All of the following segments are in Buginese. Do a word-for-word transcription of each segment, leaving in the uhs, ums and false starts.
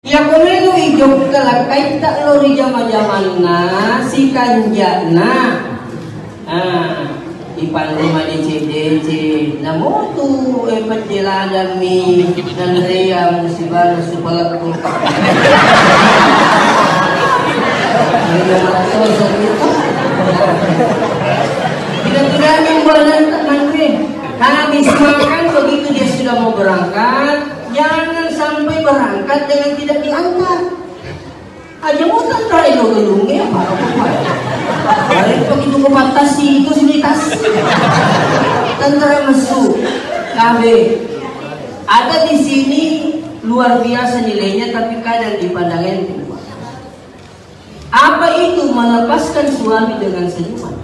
Iya ko melo i jokka lakkaitta lo ri jama-jamanna, sikanja'na. Ah, ipanre madeceng-deceng. Namotu, eh, pejje ladammi nanreang sibana supalekku. Ayo, maksosok itu. Tidak-tidaknya buanan tak manre. Habis makan begitu dia sudah mau berangkat, jangan sampai berangkat dengan tidak diantar. Aja mau tentara itu gedungnya apa? Apa? Begitu ke batasi itu sini tas. Tentara mesu. Kabe. Ada di sini luar biasa nilainya, tapi kadang dipandang enteng, Pak. Apa itu melepaskan suami dengan senyuman?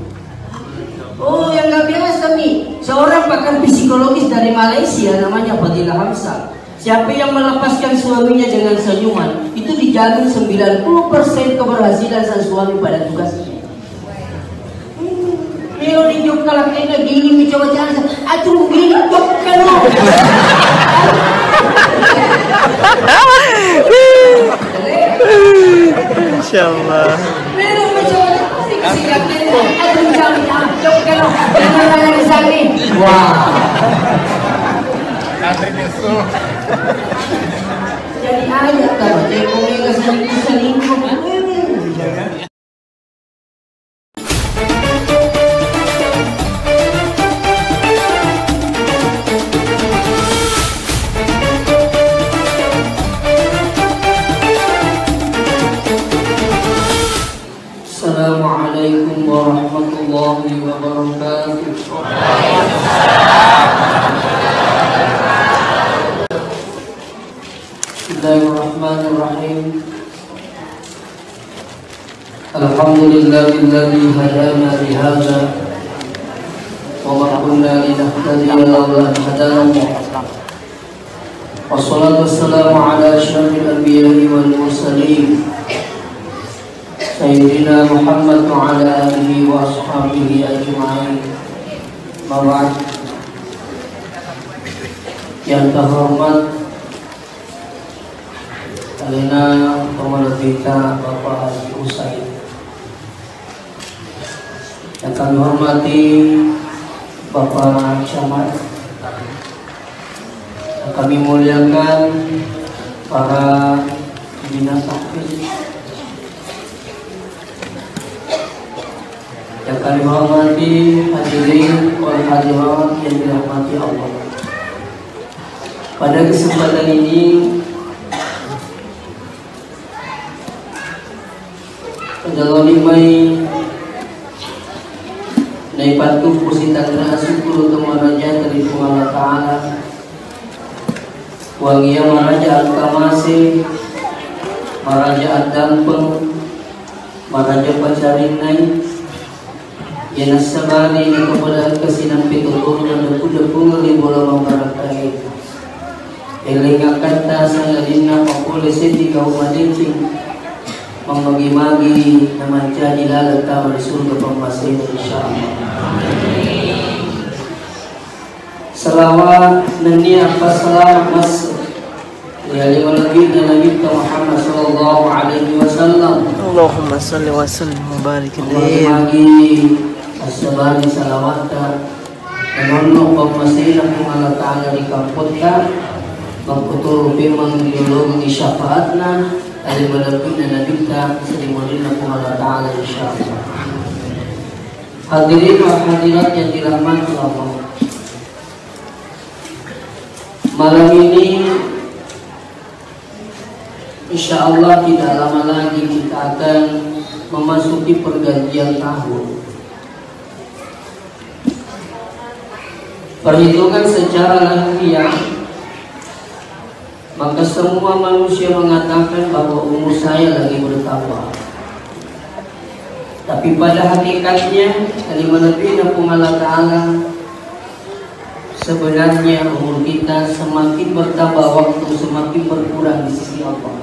Oh, yang nggak biasa nih. Seorang pakar psikologis dari Malaysia namanya Fadila Hamzah. Siapa yang melepaskan suaminya dengan senyuman, itu dijamin sembilan puluh persen keberhasilan sang suami pada tugasnya. Melo ni jokka lakkena gini mi coba jasa. Atu gini jokka no. Insyaallah. Wah. Jadi aja kalau cewek selingkuh selingkuh. Assalamualaikum warahmatullahi wabarakatuh. Bismillahirrahmanirrahim. Alhamdulillahilladzi hadana lihadza wa ma kunna linahtadiya laula an hadana Allah. Wassalatu wassalamu ala asyrafil anbiya'i wal mursalin, Sayyidina Muhammad wa ala alihi wa ashabihi ajma'in. Amma ba'd. Yang terhormat Alena Pamalebbita Bapak Haji Usaid. Yang kami hormati Bapak Camat, yang kami muliakan para pimpinan takfir, yang kami hormati hadirin wal hadirat yang dirahmati Allah. Pada kesempatan ini, pada loli mai naipattu pusi tanra syukur untuk maraja dari Allah Ta'ala. Wangia maraja al-kamase, maraja ad-dampeng, maraja pacarinnai, Iya nassabari nakapada engka sinampe totoro na depu-depungeng ri bola mabbarakkae. Eleng akkatta sangadinna papole seddi gau madeceng, mammagi-magi namancaji laleng tama ri surga pammasena, insyaallah. Salawat nennia passalama masse ri ale malebbi'na Nabitta Muhammad sallallahu alaihi wasallam. Allahumma salli wa sallim wa barik alaih. Magi-magi assabari salawatta nanonno pammasena Puang Allah Ta'ala ri kampotta, makkutoro pemeng ri lolongengngi syafaatna ale malebbi'na Nabitta ri murinna Puang Allah Ta'ala, insyaallah. Hadirin wal hadirat yang dirahmati Allah. Malam ini, insya Allah, tidak lama lagi kita akan memasuki pergantian tahun. Perhitungan secara lahiriah, maka semua manusia mengatakan bahwa umur saya lagi bertambah. Tapi pada hakikatnya, kalimat Nabi Puang Allah Ta'ala, sebenarnya umur kita semakin bertambah waktu, semakin berkurang di sisi Allah.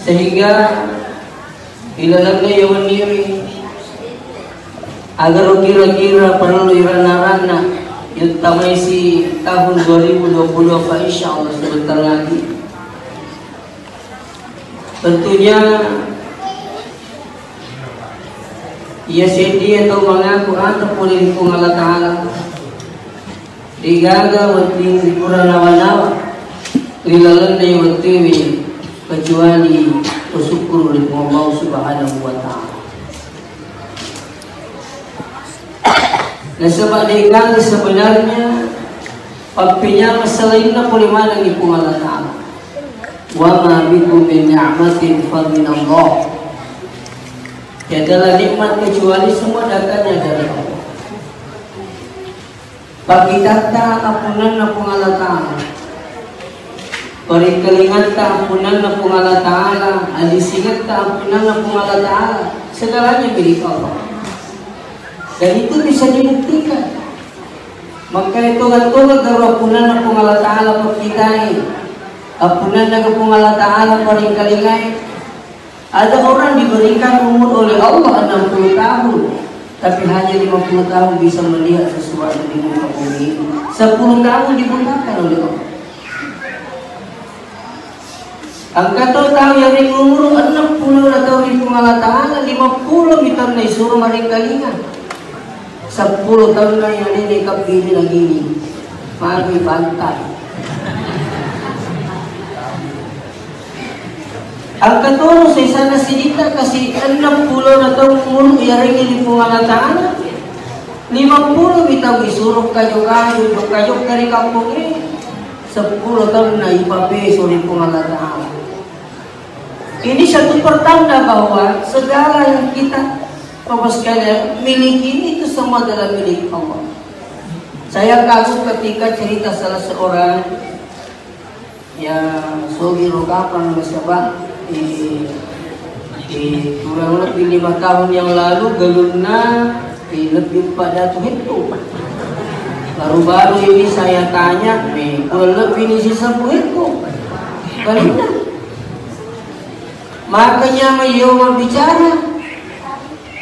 Sehingga ilalenna iya wenni ri, agaro kira-kira parellu iranna-ranna Yang tamaisi tahun dua ribu dua puluh dua, Pak, insya Allah sebentar lagi. Tentunya iya seddi atau mengaku anta pole ri Puang Allah Ta'ala. Degaga wedding ripura nawa-nawa ri lalenna wettue kecuali bersyukur ri Puang Allah Subhanahu wa Ta'ala. Nasaba degaga sebenarnya pappenyameng selainna pole manengngi Puang Allah Ta'ala. Wa ma bikum min ni'matin fa minallah. Tiadalah nikmat kecuali semua datangnya dari Allah. Pakkitatta appunnanna Puang Allah Ta'ala. Paringkalingatta appunnanna Puang Allah Ta'ala, adisingetta appunnanna Puang Allah Ta'ala, segalanya milik Allah. Dan itu bisa dibuktikan. Maka itu kan tongeng garo appunnanna Puang Allah Ta'ala pakkitai, appunnanna Puang Allah Ta'ala paringkalingai. Ada orang diberikan umur oleh Allah enam puluh tahun, tapi hanya lima puluh tahun bisa melihat sesuatu di muka bumi ini. Sepuluh tahun dibutakan oleh Allah. Engka to tau yang umur enam puluh tahun di Puang Allah Ta'ala, lima puluh mi taunna isuro maringkalinga. Sepuluh tahun na yang ini kebiri lagi ini. Magi bantai. Engka toro sesana sininna kasi enneng pulo na taung umuru iyarengnge ri Puang Allah Ta'ala. Lima pulo mi tau isuro kajo-kajo, jokka-jokka ri kampongnge. Seppulo taunna ipapeso ri Puang Allah Ta'ala. Ini satu pertanda bahwa segala yang kita, Bapak sekalian, miliki ini itu semua adalah milik Allah. Saya kagum ketika cerita salah seorang Ya, sogi ro kapang nasaba, eh, eh, kurang lebih lima tahun yang lalu galunna, eh, lebih pada tu itu. Baru-baru ini saya tanya, eh, kurang lebih ini sisa itu. Galunna. Makanya mayo bicara.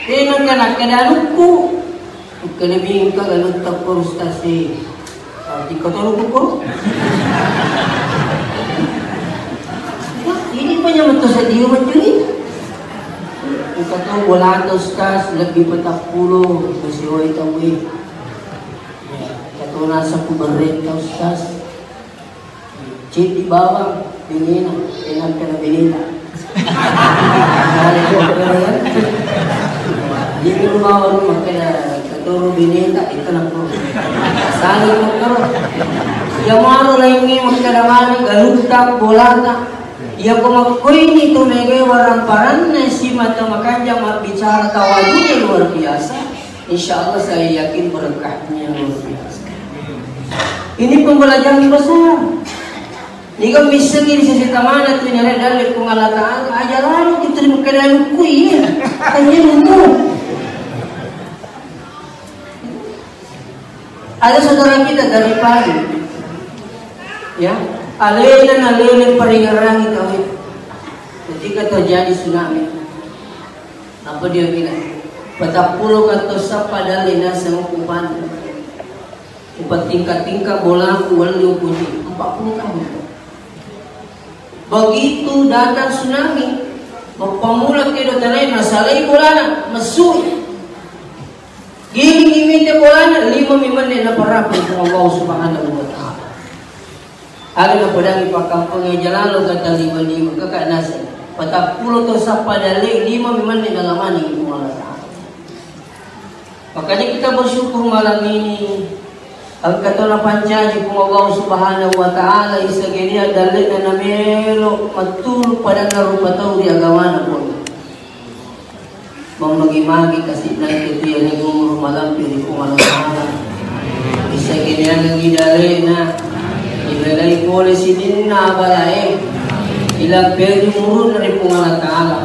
Eh, nakana kedanuku. Kena bingka galutta ko Ustaz e. Iko to ruku ko. Ini punya metu sedio mencuri. Engka to bolata Ustaz lebih petappulo besiwai tauwe. Engka to nasa ku berretta Ustaz. Ceddi bawang benena, tenang kena benena. Jadi bawang makkeda katoro beneta, itu nakko. Saling makkoro. Ya maro laingi makkeda mani galutta bolata. Ya ko makkoini to mege warang paranne si mata makanja mabbicara tawadune luar biasa. Insya Allah saya yakin berkahnya luar biasa. Ini pembelajaran besar. Niga missengi ri sesi tamana tu nyare dalle Puang Allah Ta'ala, aja lalu kita di Mekah dalam kui ya. Tanya dulu. Ada saudara kita dari Palu, ya, alena nalena paringerangi kawin. Ketika terjadi tsunami, apa dia bilang? Patappulo katto sappa dalle naseng upanna. Upatingka-tingka bolaku welli upuji empat puluh tahun. Begitu datang tsunami, mappamula kedo tanae nasalai bolana, messui. Giling imite bolana, lima mi menne naparapu Allah Subhanahu wa Ta'ala. Aga napedangi pakkampongnge jalalo kata lima-lima, kaka naseng. Patappulo to sappa dalle, lima mi menne nalamani Allah Ta'ala. Makanya kita bersyukur malam ini. Engka to napancaji Puang Allah Subhanahu wa Ta'ala, isagenia dalle'na namelo matturu padanna rupa tau ri agamana Puang. Mammagi-magi kasi' nakke tu iya ri umuru malampe ri Puang Allah Ta'ala. Isageniangengngi dalle'na, ibelai pole sininna abalae, ilamperi umuruna ri Puang Allah Ta'ala.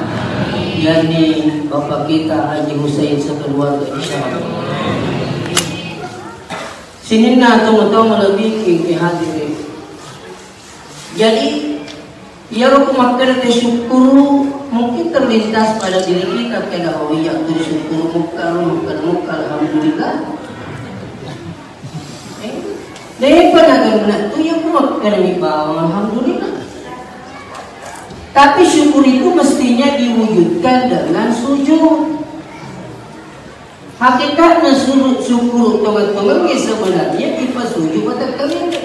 Yani Bapak kita Haji Husain sekeluarga, insya Allah. Sininna tomatoa malebbiku engkae hadir. Jadi, iyaro ku makkeda teh syukkuru mungkin terlintas pada diri kita, keda, "Oh iya, tu syukkuru mukkaro, mukkaro, mukkaro, alhamdulillah." Depa nagenna tu ya kuwakkanni bawang, alhamdulillah. Tapi syukur itu mestinya diwujudkan dengan sujud. Hakikatnya sujud syukur tongeng-tongeng ya sebenarnya ipasujud matekkeng.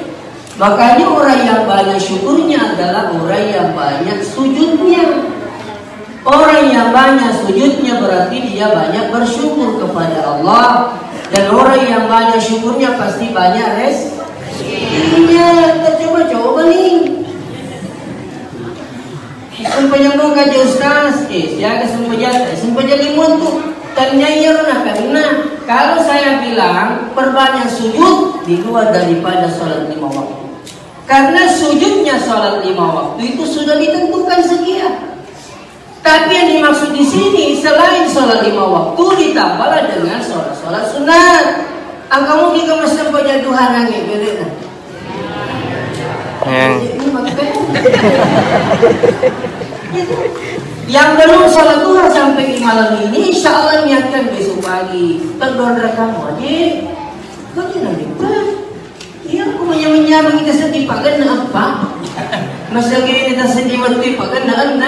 Makanya orang yang banyak syukurnya adalah orang yang banyak sujudnya. Orang yang banyak sujudnya berarti dia banyak bersyukur kepada Allah. Dan orang yang banyak syukurnya pasti banyak res-, iya, kita coba-coba nih. Sempajang muka aja, Ustaz. Eh, siaga sempajang, eh, sempajang lima tu. Tanya iya, karena kalau saya bilang perbanyak sujud di luar daripada sholat lima waktu. Karena sujudnya sholat lima waktu itu sudah ditentukan sekian. Tapi yang dimaksud di sini selain sholat lima waktu ditambahlah dengan sholat-sholat sunat. Angkamu kita mesti baca duha nangis, bener? Yang belum sholat duha sampai di malam ini, insya Allah niatkan besok pagi. Terdon rekam wajib. Kau jangan lupa. Iya, aku menyamanya kita sedih pakai apa? Masa gini kita sedih waktu pakai nang.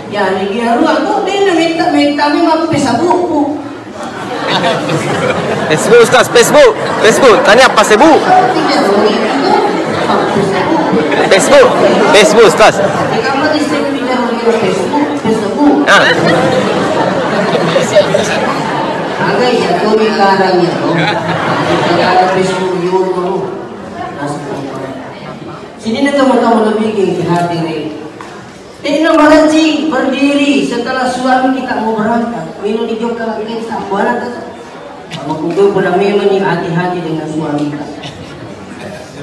Ya, ini dia ruang kok dia minta-minta memang pesabuku. Facebook, Ustaz, Facebook, Facebook. Tanya apa sebu? Facebook, Facebook, Ustaz. Di kamar di sini bicara Facebook, Facebook. Ah. Aga iya tu di karangnya tu. Ada Facebook juga tu. Sini na tau-tau lebih ke hadirin. Tena maraji berdiri setelah suami kita mau berangkat. Mino di jokka lagi kita buana tata. Mabukue pole memang ni hati-hati dengan suami kita.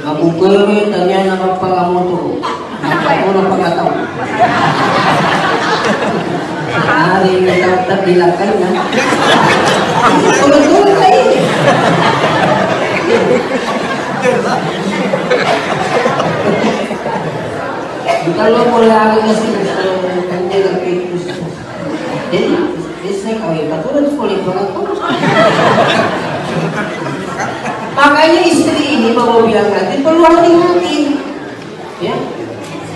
Mabukue tanya na bappa kamu tu. Apa pun apa kata. Hari ini tetap dilakukan ya. Betul-betul ini. Bukan lo boleh ada sih, eh, tanya lagi itu. Jadi, biasanya kawin tak boleh, boleh banget. Makanya istri ini bawa biang nanti perlu hati-hati. Ya.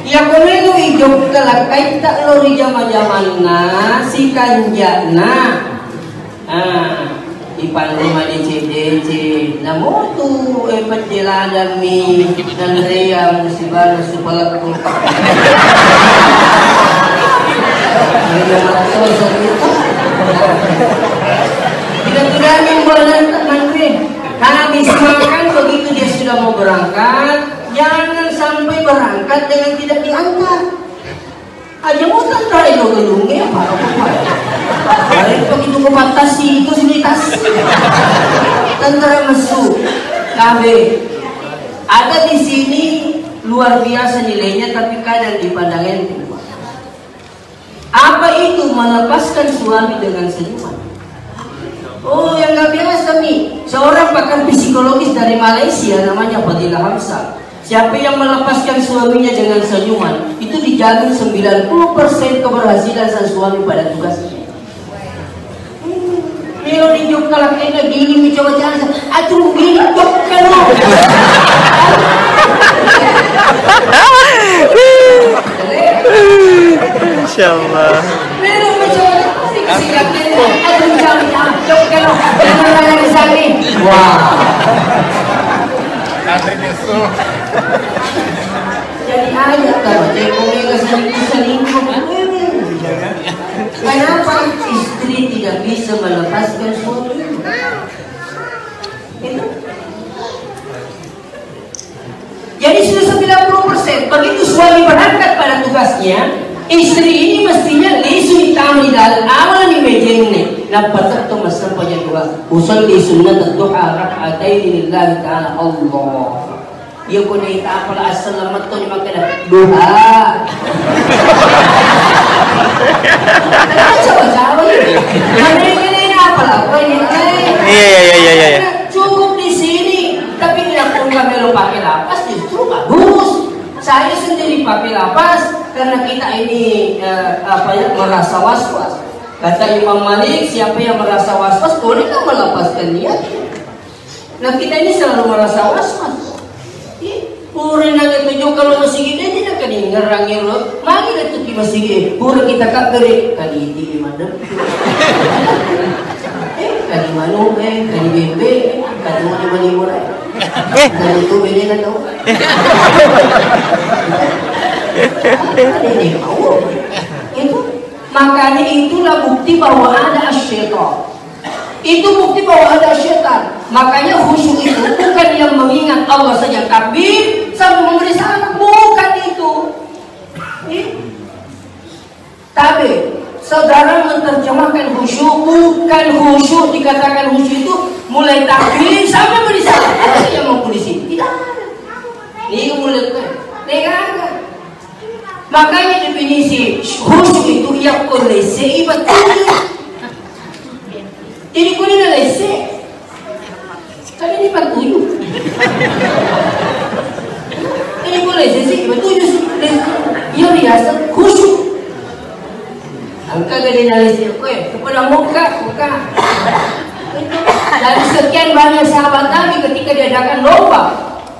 Ya, kalau itu hijau kelakaitta lo ri jama-jamanna, si kanjana. Ah, ipanre madeceng-deceng. Namo tu, eh, pejje ladang mi, nanreang musibana supalekko. Tidak-tidak yang boleh tak nanre. Habis makan, begitu dia sudah mau berangkat, jangan sampai berangkat dengan tidak diantar. Aja mau tentara itu gedungnya apa? Baik begitu ke batasi itu sini tas. Tentara mesu. Kabe. Ada di sini luar biasa nilainya tapi kadang dipandang enteng, Pak. Apa itu melepaskan suami dengan senyuman? Oh, yang nggak biasa nih. Seorang pakar psikologis dari Malaysia namanya Fadila Hamzah. Siapa yang melepaskan suaminya dengan senyuman, itu dijamin sembilan puluh persen keberhasilan sang suami pada tugasnya. Melo di jokka lakkainna, gini mi coba jasa. Aduh, gini jokka lo. Insyaallah. Melo mi coba jasa. Aduh, jam, jam, jokka lo. Jangan lagi sani. Wah. Jadi aja kalau cewek selingkuh, selingkuh. Kenapa istri tidak bisa melepaskan suaminya? Itu. Jadi sudah sembilan puluh persen. Begitu suami berangkat pada tugasnya, istri ini mestinya lisu hitam di dalam awal di mejenne. Nappa tetto massempajang duha. Usalli sunnat duha rak'ataini lillahi ta'ala. Allah. Iya ko naita apala assalamat to ni makkeda duha. Coba-coba ini. Mana ini ini apala ko ini? Iya, iya, iya, iya, iya. Cukup di sini. Tapi tidak pun kami lo pakai lapas justru bagus. Saya sendiri pakai lapas karena kita ini, eh, apa ya, merasa was-was. Kata Imam Malik, siapa yang merasa was-was bolehlah melepaskan niatnya. Nah, kita ini selalu merasa was-was. Pura naga tu jokka lao masigi, de' nakkeda ingerang ero. Magi lettuki masigi, pura kita kabbere, kaliti madem. Eh, kali manu, eh, kali bembe, eh, kali manu mani mura. Eh. Kali tu beda na tau. Ada ni mau. Itu, makanya itulah bukti bahwa ada syaitan. Itu bukti bahwa ada setan. Makanya khusyuk itu bukan yang mengingat Allah saja, takbir sambil memberi salam. Bukan itu. Ih. Tapi, saudara menerjemahkan khusyuk, bukan khusyuk, dikatakan khusyuk itu mulai takbir sampai beri salam. Ada yang mau polisi? Tidak ada. Ini mulai, tidak ada. Makanya definisi khusyuk itu yakko lese ibadah. Jadi, ko ni nalesse, kan ini patuju. Jadi, ko lesse sih, patuju sih. Iya, biasa, khusyuk. Engka gede nalesse, koe, kepada muka, muka. Dari sekian banyak sahabat Nabi ketika diadakan lomba,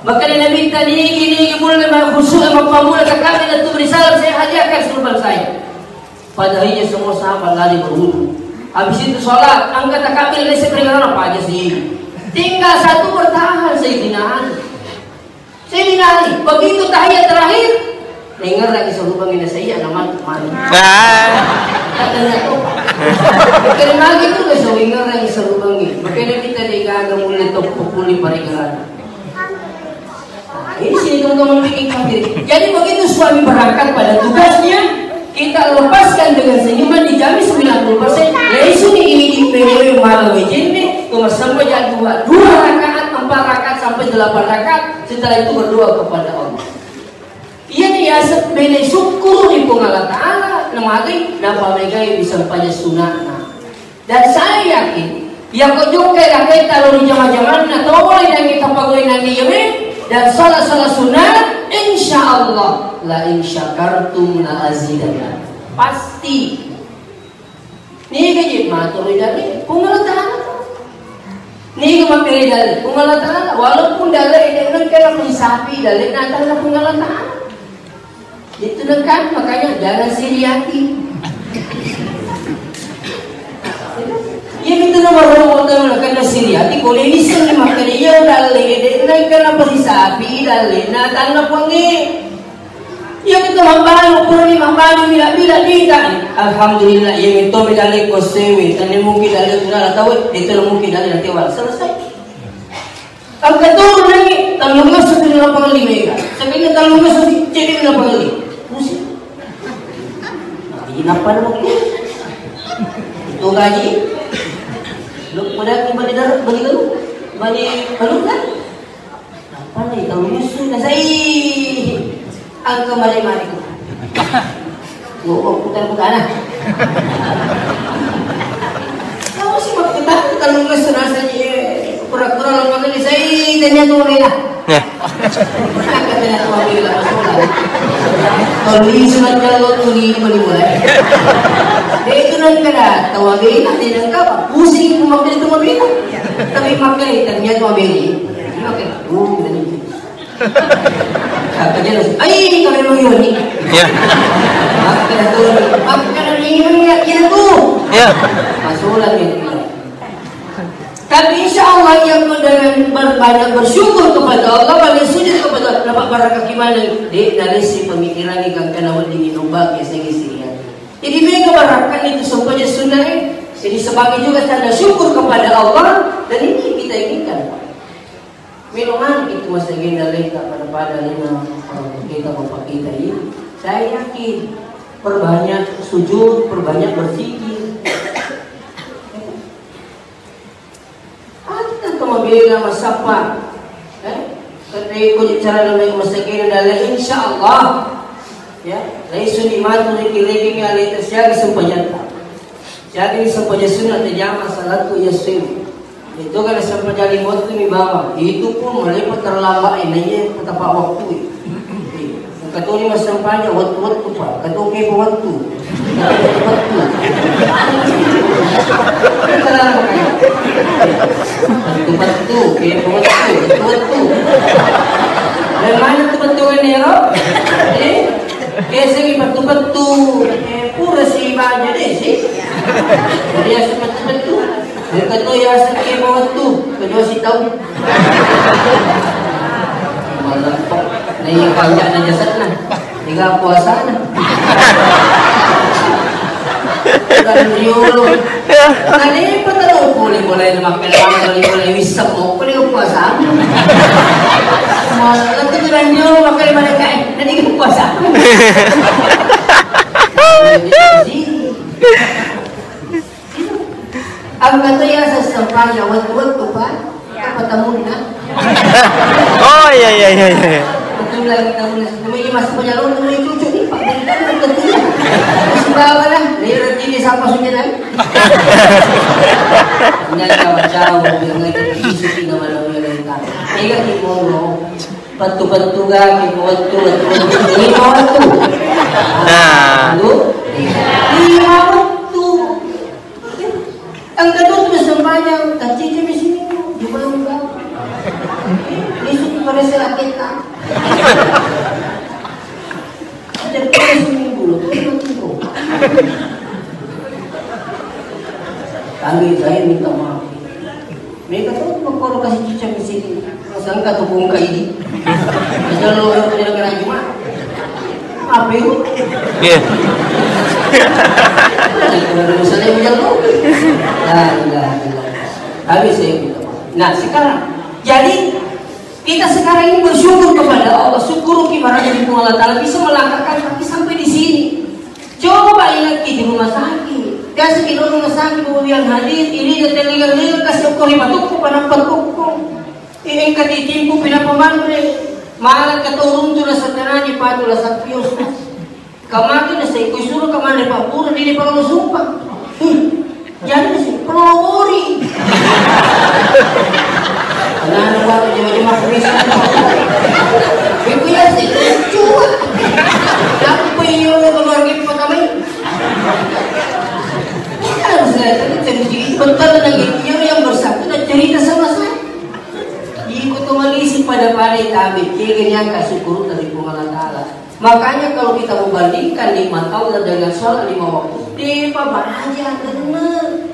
maka Nabi tadi ini, ini mulai khusyuk, maka mulai kakak itu beri salam, saya hadiahkan serupa saya. Padahal iya semua sahabat lari berwudu. Habis itu sholat, angkat takbir, lese peringatan apa aja sih. Tinggal satu bertahan, Sayyidina Ali. Sayyidina Ali, begitu tahiyat terakhir, dengar lagi serupa mina saya nama mati. Ah. Katanya apa? Karena lagi itu besok dengar lagi serupa ini. Makanya kita digaga mulai top pukuli parigalan. Ini sini teman-teman bikin kafir. Jadi begitu suami berangkat pada tugasnya, kita lepaskan dengan senyuman, dijamin sembilan puluh persen. Langsung ini di P D W malam ini, cuma sampai jam dua, dua rakaat, empat rakaat sampai delapan rakaat. Setelah itu berdoa kepada Allah. Iya nih ya, bene syukur di Puang Allah Ta'ala, namagai, napa megai bisa pada sunatna. Dan saya yakin, yakko jokka lakkaita lao ri jama-jamanna tauwe, nangi tapagau'i nangi yame, dan sala-sala sunat, insya Allah, la in syakartum la azidannakum. Pasti. Niga je matur ri dalle, Puang Allah Ta'ala. Niga mabbere dalle, Puang Allah Ta'ala. Walaupun dalle, de' nengka napisapi dalle, natanna Puang Allah Ta'ala. Itu kan, makanya jangan siri hati. Iya, itu nomor dua, motor karena siri hati, kalau ini sering makanya iya udah lede, dan kenapa disapi, dan lena tanah pange. Iya, itu mambanu, purni mambanu, bila-bila kita. Alhamdulillah, iya, itu beda leko sewe, tadi mungkin dari itu, itu mungkin dari nanti awal selesai. Engka turu nangi, tellungesso tu ri lapangan lima ega. Sebenarnya tellungesso si cedde ri lapangan lima. Pusing. Jadi nappa na waktu. Itu gaji. Lo pada bali darat, bali garu, bali balung kan? Nappa na tellungesso na sai. Engka mari-mari. Lo kok putar-putar, ah. Kamu sih mau putar, kalau nggak serasa, eh, pura-pura lo makan di saya, tanya tuh, Mela. Ya. Angkat tanya tuh, Mela, masuk lah. Kalau di surat jalan lo tuh di, di mulai. Dia itu nanti ada, tahu ada ini, nanti ada apa? Pusing, mau makan itu, Mela. Tapi makan, tanya tuh, Mela. Makan, uh, tadi. Kata dia langsung, "Ai, kalau memang iya nih." Ya. Makan tuh, makan ini ya, ya tuh. Ya. Masulah ya. Tapi insya Allah, ya, dengan berbanyak bersyukur kepada Allah, banyak sujud kepada Allah, dapat barakah gimana? Dek, dari si pemikiran ini kan kena wedding minum bak, biasanya istri ya. Jadi mega barakah itu sempajang sunnah, eh. Jadi sebagai juga tanda syukur kepada Allah, dan ini kita inginkan, Pak. Melo maneng itu masegena leta pada-pada lena, eh, kita bapak kita ini. Saya yakin perbanyak sujud, perbanyak berzikir. Ada mabela masapa, eh? Ketika ikut cara dalam masegena dalam, insya Allah, ya, laisu ni matu riki-riki aleta siaga sempajatta. Jadi, sempajang sunnah tajama salatu yassir. Itu kan sempajang lima waktu mi bawang. Itu pun melepas terlambat, eh, naiya tepat waktu. Eh, engka toni massempajang waktu-waktu, Pak. Engka to kepo waktu. Waktu. Waktu-waktu, kepo waktu, waktu-waktu. Dari mana tu betul kan, Nero? Eh, biasa ni betul-betul. Eh, pura si baja deh, si. Biasa betul-betul. Engka to yaseng kemo wettu, kedo sitaung. Maleppa. Nah, iya, panjang na jasadna. Tiga puasana. Kan riolo. Nah, ini pataro boleh-boleh makan, boleh-boleh wisem, mau boleh puasa. Malah tu kan riolo makan mana kai, nanti puasa. Engka to yaseng sempajang wettu-wettu, Pak. Apa tamunna? Oh, iya, iya, iya, iya. Betul lagi tamunna. Namanya masih punya lo, namanya cucu nih, Pak. Jadi kan betul. Sudah apa lah? Dia rezeki sama sudah lah. Nah, cawa-cawa, biar nggak jadi isi tiga malam yang lain. Tiga di polo. Pettu-pettu gaki, pettu, pettu, pettu, lima wettu. Nah. Lu? Lima wettu. Engka tu tu sempajang, taccici mi sini tu, di belum kau. Isu tu pada selaketa. Ada tu sini dulu, tu nanti tu. Kami saya minta maaf. Mega to makkoro kasi cicca misiki. Sangka tu kongka idi. Misalnya lo orang punya kena cuma apa itu? Iya. Kalau misalnya hujan lo. La ilaha illallah. Habis saya minta maaf. Nah, sekarang jadi kita sekarang ini bersyukur kepada Allah. Syukur kibarang di Allah Taala bisa melangkahkan kaki sampai di sini. Coba ingatki di rumah sakit. Biasa ki rumah sakit, kemudian hadir, ini dan lain-lain, kasih ukur lima tukku, pada empat tukku. Ini engka titimpu, pinapa manre. Malah keturun tu rasa terani, patu rasa pius. Kemati na saya kui suruh kemana Pak Guru, di depan rumah sumpah. Hmm. Jadi sih, pelobori. Nah, waktu jema-jema kumis. Itu ya sih, lucu. Tapi iyo lo keluarga pertama ini. Harus saya cerita, betul lagi. Iyo yang bersangkutan cerita sama saya. Iko tu malisi pada-pada tabe, kegenian ka syukur dari Puang Allah Ta'ala. Makanya kalau kita membandingkan nikmat Allah dengan sholat lima waktu, depa bahagia, benar.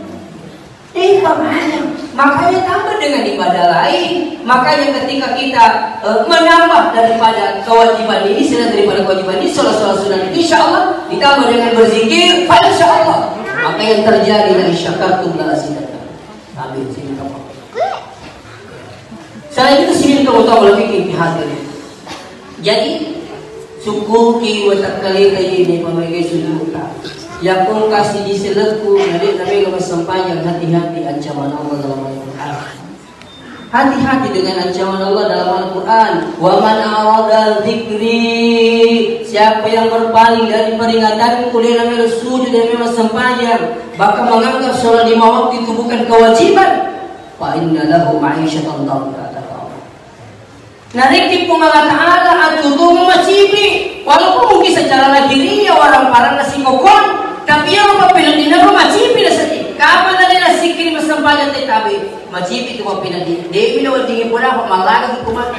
Depa bahagia. Makanya tambah dengan ibadah lain. Makanya ketika kita eh, menambah daripada kewajiban ini, selain daripada kewajiban ini, sholat-sholat sunnah itu, insya Allah ditambah dengan berzikir, pada insya Allah. Maka yang terjadi dari syakartum la azidannakum. Amin. Sini kamu. Selain itu, sini kamu tahu lagi inti hati. Jadi, syukurki watakkaleta ini pamege sujudta. Yakko kasih di selekku, nade namega massempajang, hati-hati ancaman Allah dalam Al-Quran. Hati-hati dengan ancaman Allah dalam Al-Quran. Wa man arada dzikri, siapa yang berpaling dari peringatanku, dia namanya sujud dan memang sempajang, bahkan menganggap sholat lima waktu itu bukan kewajiban, fa inna lahu ma'isyatan dhanka, kata Allah. Narekki Puang Allah Ta'ala atutung macipi, walaupun mungkin secara lahiriah orang parang nasi kokon, tapi yang apa pilihan dinaro macipi na sedih. Kapan ada nasi kiri masempajang tetapi macipi tu mappinaddi. De'mi na weddingngi poda apa mallaga ki kuma.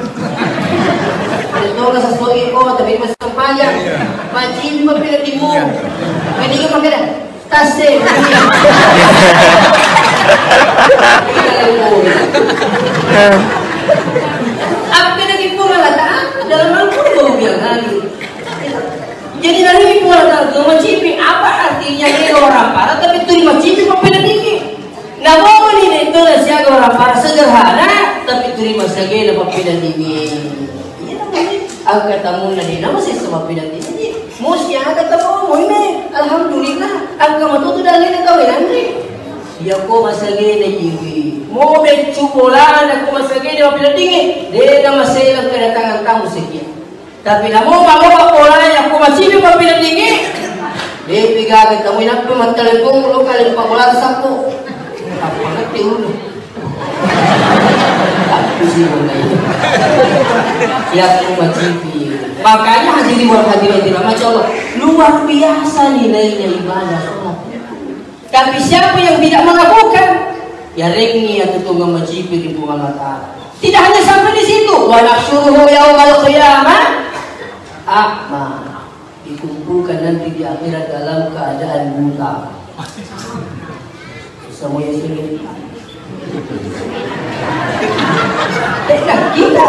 Ada tona sesuai ko tapi massempajang. Macipi mappinaddimu. Mendingan makkeda, tasse. Apa kena ki Puang Allah Ta'ala dalam Al-Quran baru bilang lagi. Jadi dari Puang Allah Ta'ala tu macipi, apa artinya dia orang parah tapi tu macipi mappinaddi. Namoni de' to nasiaga orang para sederhana, tapi terima sagena pappidanni. Iya namoni. Angka tamunna de' nama sessa pappidanni. Musti angka tamu ini. Alhamdulillah. Angka matu tu dalil kau nanti. Ya ko masagena jiwi. Mau beccu bolana ko masagena pappidanni. De' nama sela kedatangan tamu sekian. Tapi namo mamo pole yakko macipi pappidanni. De'pi gaga tamu inappi mattelepon lo kali empat belas sappo. Apa ngerti ulu. Aku sih mulai. Yakko macipi. Makanya hadirin wal hadirat dirahmati Allah, luar biasa nilainya ibadah sholat. Tapi siapa yang tidak melakukan, ya rengi atau tunggu macipi di Puang Allah Ta'ala. Tidak hanya sampai di situ, wa nahsyuruhu yaumal qiyamah a'ma. Dikumpulkan nanti di akhirat dalam keadaan buta. Semua yang sini. Tidak kita.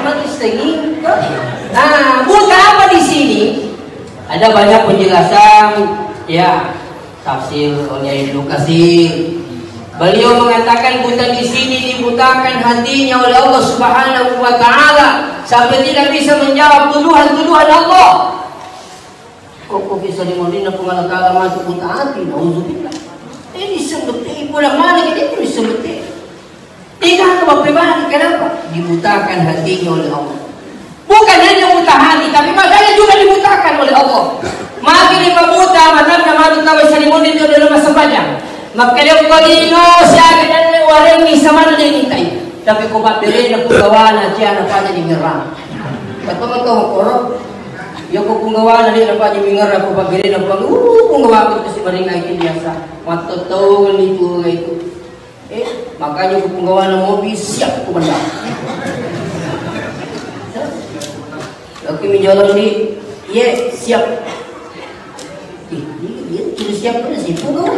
Kamu sengit. Nah, buta apa di sini? Ada banyak penjelasan, ya. Tafsir oleh Ibnu Katsir. Beliau mengatakan buta di sini dibutakan hatinya oleh Allah Subhanahu wa Ta'ala sampai tidak bisa menjawab tuduhan-tuduhan Allah. Kok, kok bisa dimodina Puang Allah Ta'ala matu buta hati? Nauzubillah. Ini sebetulnya pula mana kita itu sebetulnya? Tidak ada apa-apa, kenapa? Dibutakan hatinya oleh Allah. Bukan hanya buta hati, tapi matanya juga dibutakan oleh Allah. Magi dipabuta matanna manu tau salimonri tu dalam masa panjang. Makkedai ko lino siaga dalle warengngi samana de nitai. Tapi ko pabberena punggawana ciana pada dimerang. Tapi ko koro, ya ko punggawana de na pada dimerang ko pabberena punggawa, uh, punggawa ko sibaringa itu biasa. Matto tau ni tu itu. Eh, makanya ku punggawana mobil siap ku benda. Oke, mi jalan di, ye, siap. Ih, iya, iya, sudah siap kan si punggawa.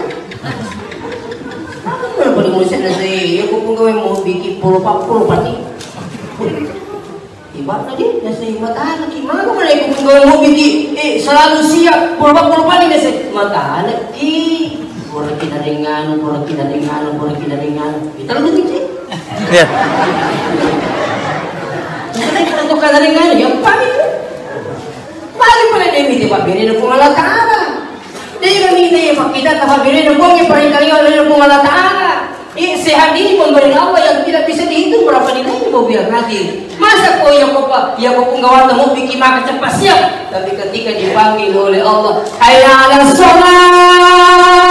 Apa mana pada mau saya nasi? Ya, ku punggawa mau bikin puluh empat puluh empat nih. Ibaratnya dia, biasa matana ki, mana mulai ku punggawa mobil ki, eh, selalu siap, puluh empat puluh empat nih, biasa matana ki. Pura kinaringanu, pura kinaringanu, pura kinaringanu. Kita lu gitu. Iya. Bukan itu, bukan kinaringanu, ya, paling. Paling pada dia minta Pak Beri dan Puang Allah Ta'ala. Dia juga minta ya Pak kita, Pak Beri dan Puang yang paling kali oleh Puang Allah Ta'ala. Eh, sehat ini pemberian Allah yang tidak bisa dihitung berapa nilainya, Bapak yang hadir. Masa ko iya ko pa, iya ko punggawana mau bikin maka cepat siap. Tapi ketika dipanggil oleh Allah, "Hayya 'alas shalah."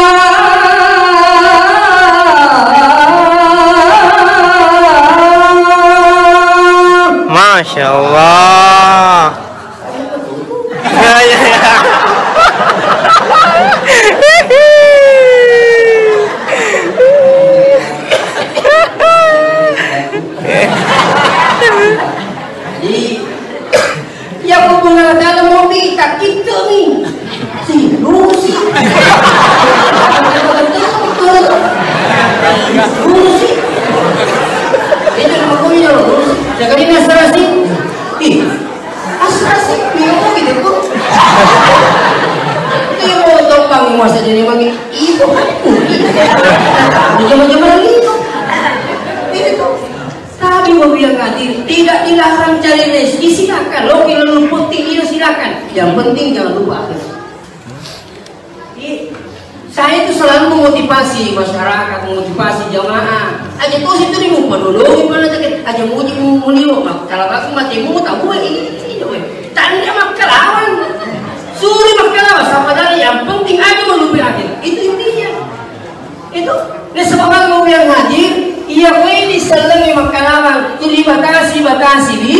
Masya Allah. Ya, ya, ya. Jadi, ya, ko Puang Allah Ta'ala mau minta kita nih. Si, lurusi. Lurusi. Itu nama kau ya, lurusi. Jaga ini asal sih. Ih, asal sih, bingung gitu tuh. Iya, mau topang masa jadi mami. Itu kan. Jama-jama itu. Itu. Tapi mau bilang hadir, tidak dilarang cari rezeki, silakan. Lo kalau putih itu silakan. Yang penting jangan lupa akhirat. Iya. Saya itu selalu memotivasi masyarakat, memotivasi jamaah. Aja tuh situ di muka dulu, gimana sakit? Aja muji muliwa, mak. Kalau aku mati mau tahu ini, ini, ini, tanda makkalawan. Suruh makkalawan, sama dari yang penting aja melupakan akhir. Itu intinya. Itu, nasaba magi mau bilang hadir, iya, kue disellengi makkalawan, tu dibatasi-batasi di,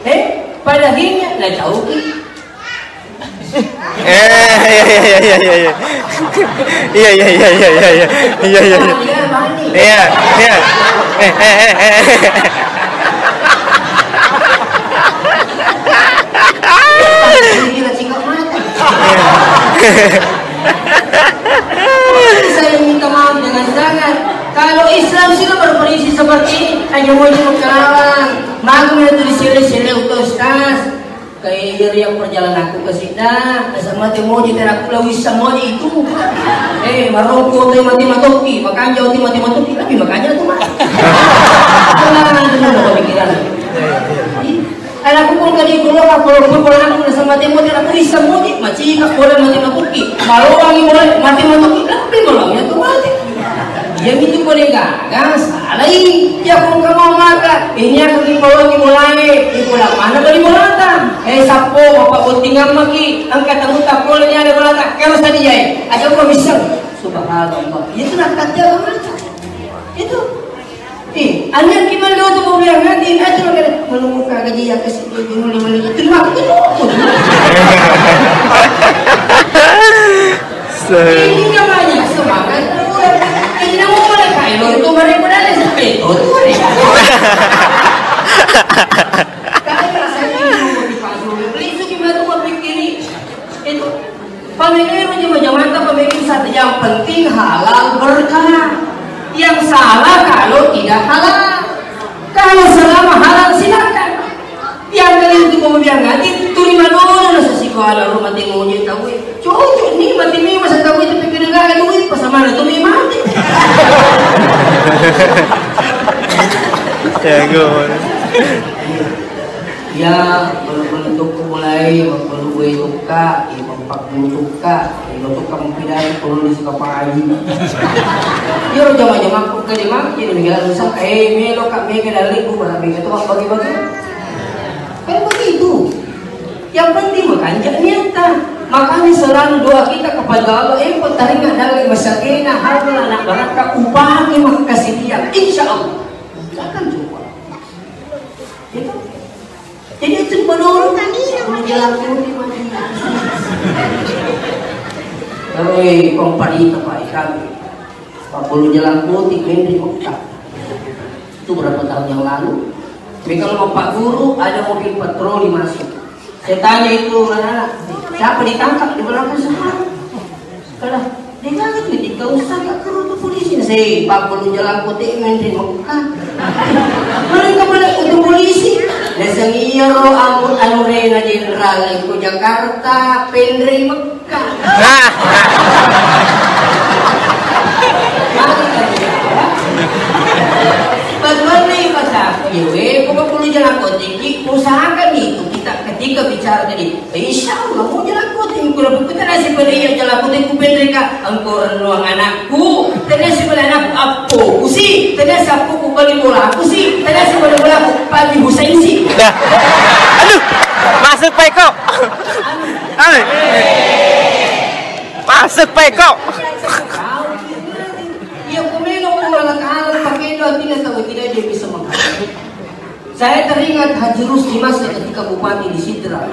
eh, pada akhirnya, nah, jauh ki. Eh, iya, iya, iya, iya, iya. Iya, iya, iya, iya, iya, iya. Iya, iya, iya. Iya, iya. Eh, eh, eh, eh. Saya minta maaf dengan sangat. Kalau Islam sudah berprinsip seperti ini, hanya mau jemput kawan. Maklum itu di sini, sini, Ustaz. Kayak iya riang perjalananku ke sini, nah, sama teh moji teraku lawis sama moji itu. Eh, maroko teh mati matoki, makanja teh mati matoki, tapi makanja tuh mah. Tenang, tenang, apa pikiran. Anakku pun tadi keluar, kalau pun kalau aku sama teh moji, aku bisa moji, macam boleh mati matoki. Kalau wangi boleh mati matoki, tapi kalau ya tuh mati. Iya mitu pole gaga, salai. Iya ko engka mau maka, ini aku di bawah di bolae, di bola mana bali bolata? Eh, sappo, bapak botting amma ki, engka tamu tak boleh ni ada bolata, kalau tadi jai, aja ko bisa. Subhanallah. Itu nak kata mata. Itu. Eh, anak kita lo tu mau bilang nanti, nanti lo kena menunggu kagak dia kasih dia dulu, dulu, itu waktu itu. Ini namanya semangat. Ini namu pole kailo itu mare modal sepeto. Kalian rasanya bingung di Pak Zul. Beli suki matu mapikkiri. Itu. Pamegairu jama-jamata, pamegairu satu. Yang penting halal berkah. Yang salah kalau tidak halal. Kalau selama halal silakan. Yang kalian itu mau bilang nanti terima dulu nasa sikola rumah tengok tau. Cocok nih mati memang satu itu pikir gak ada duit pas mana tuh mati. Ya, gue. Ya, belum-belum tukku mulai, belum gue tukka, ya, mempak dulu tukka, ya, lo tukka mempidai, turun di suka pagi. Ya, lo jama-jama aku ke jama, ya, lo negara rusak, eh, melo kak mega dari ku, berapa mega tuh bagi-bagi. Kan begitu. Yang penting makanja niatnya. Makanya selalu doa kita kepada Allah, eh, kok teringat dari masyarakat, harta anak baraka, upah, makasih dia. Insya Allah. Akan coba. Gitu. Jadi itu menurut kami, sepuluh jalan putih mati. Terus komparita Pak kami. Empat puluh jalan putih, Menri Mekah. Itu berapa tahun yang lalu? Mereka sama Pak Guru, ada mobil patroli masuk. Saya tanya itu anak-anak, siapa ditangkap di belakang semua? Kalau dia kaget, ketika usah gak ke polisi, saya empat puluh jalan putih, Menri Mekah. Mereka balik ke polisi. Naseng iya ro amun anu rena jenderal ke Jakarta, Penri Mekah. Nah. Mari kita jawab. Betul nih, Mas Afif. Bukan perlu jalan kau tinggi, usahakan itu kita ketika bicara tadi. Insya Allah, mau jalan kau tinggi, kalau kita nasi pada iya jalan kau tinggi, Penri Mekah, engkau renung anakku, tadi si pada anakku, apa, usi, tadi siapa ku balik bola, aku si, tadi si balik bola, aku, Pak Haji Husain si. Dah. Aduh, masuk Pak Eko. Hai. Masuk Pak Eko. Iya, kumeno pun Allah Ta'ala pakai doa tidak tahu tidak dia bisa mengatakan. Saya teringat Haji Rusdi masa ketika bupati di Sidrap.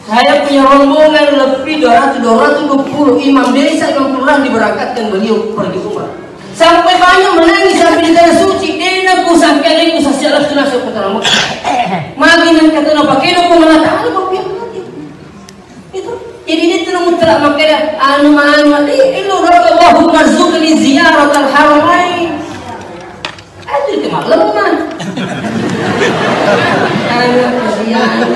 Saya punya rombongan lebih dua ratus, dua ratus dua puluh imam desa, imam kelurahan diberangkatkan beliau pergi umrah. Sampai banyak menangis sampai di tanah suci, dena ku sakit, dena ku sasiat, langsung masuk ke tanah Mekah. Magi nang kata na pakai doa Allah Ta'ala, kau biar mati. Itu. Jadi dia tuh mutlak makanya anu anu, eh, elu Allahumma rzuqni ziyaratal haramain. Aduh, cuma lemah. Aduh, kasihan.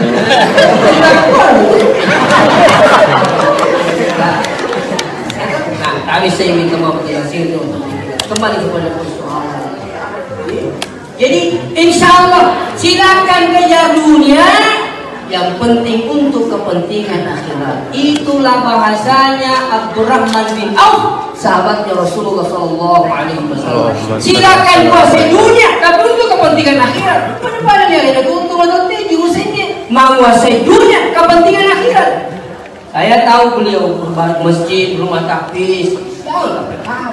Nah, tapi saya minta maaf, jelasin itu. Kembali kepada persoalan. Jadi, insya Allah, silakan kejar dunia, yang penting untuk kepentingan akhirat. Itulah bahasanya Abdurrahman bin Auf, sahabatnya Rasulullah sallallahu alaihi wasallam. Silakan kuasai dunia, tapi untuk kepentingan akhirat. Pada-pada dia ada keuntungan nanti jurusannya. Menguasai dunia, kepentingan akhirat. Saya tahu beliau berbangun masjid, rumah tahfiz. Tahu lah, berapa?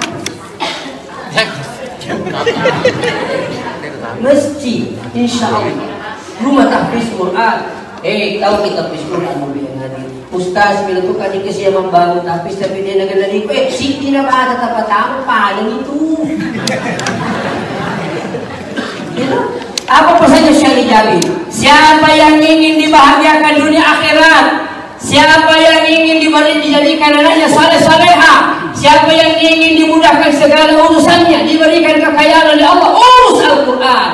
Masjid, insya Allah. Rumah tahfiz Quran. Eh, tahu kita tahfiz Quran, mau bilang tadi. Ustaz, bila tu kali ke saya membangun tahfiz, tapi dia nak kena liku. Eh, Siti nak baca tanpa-tanpa, dan itu. Gitu. Apa pesannya Syekh Jabi? Siapa yang ingin dibahagiakan dunia akhirat, siapa yang ingin diberi, dijadikan anaknya saleh saleha, siapa yang ingin dimudahkan segala urusannya, diberikan kekayaan oleh Allah, urus Al-Quran.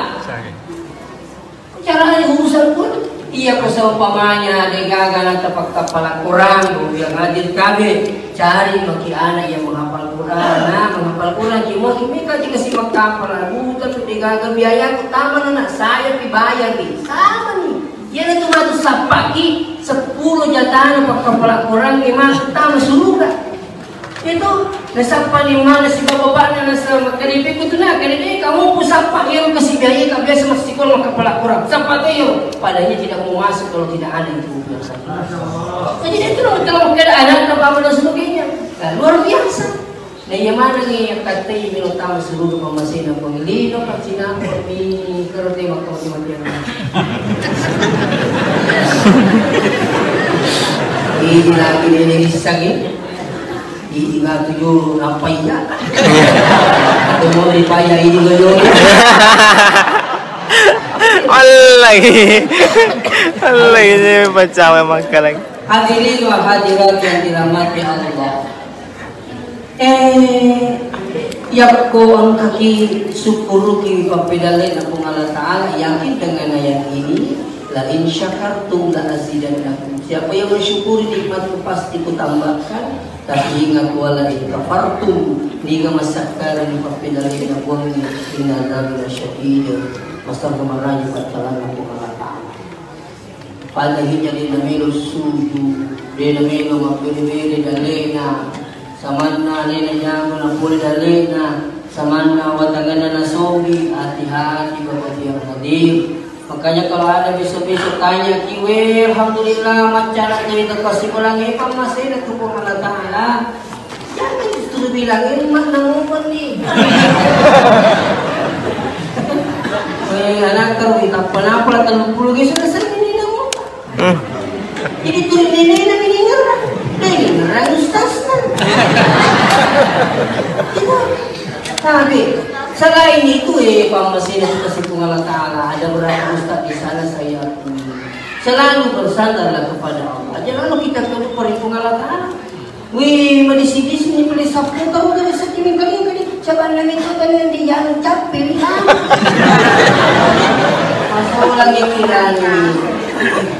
Caranya urus Al-Quran. Iya, ko seumpamanya degaga na tapakkapala Quran, yang hadir kami, cari maki anak yang menghafal Quran. Nah, menghafal Quran, cuma kimi kaji kasih makkapala, buta tu degaga biaya, utama anak saya dibayar nih. Sama nih. Iyanatu matu sappaki seppulo jatana pakkapala Qurangnge matu tama suruga. Itu nasappa ni mana si bapa-bapana nasa makkeda, "Pekko tu na, kede de kamu pusappa iyaro kasi biaya ka biasa massikola makkapala Quran." Sappa to iyaro, padanya tidak mau masuk kalau tidak ada itu. Jadi itu loh, kalau makkeda anak apa dan sebagainya. Nah, luar biasa. Na iya manengngi yakkattei melo tama suruga pammasena Puang, lino paccinappa mi kero te makkamati-matiang. Idi lagi nene rissangi. Idi batu jolo nappa iya. Mau dipayah ini loh. Wallahi. Wallahi, ini pecah memang kaleng. Hadirin wa hadirat yang dirahmati Allah. Eh, yakko engkaki syukuruki pappedalle'na Puang Allah Ta'ala, yakin dengan ayat ini, "La in syakartum la azidannakum." Siapa yang mensyukuri nikmatku, pasti kutambahkan. Tapi ingat, "Wa la in kafartum," niga massakkarani pappedalle'na Puangnge, "inna adzabi lasyadid." Masa kemarahi pattalanna Puang Allah Ta'ala. Pada hijjah de namelo suju, de namelo mabbere-bere dalle'na, samanna alena jago napole dalle'na, samanna watanganna nasogi, hati-hati Bapak yang hadir. Makanya kalau ada besok-besok tanya ki, "We, alhamdulillah, maccana cerita kasih pulang, eh, pammasena tu Puang Allah Ta'ala." Jangan justru bilang, "Eh, mak, nang open nih." Eh, anak terus, tak pernah pula telung puluh, guys, sudah sering ini, nang open. Hmm. Jadi, tuli nenena meninggal, meninggal, ustaz, kan? Iya. Tapi, selain itu, eh, pammasena kita si Puang Allah Ta'ala, ada berapa ustaz di sana saya akui. Selalu bersandarlah kepada Allah. Jangan kita kepada Puang Allah Ta'ala. Wih, madisi-disi ni pale sappo tau dari setiap kali kali cabang nami itu kan yang di jalan capek ni kan. Masa orang yang kirani.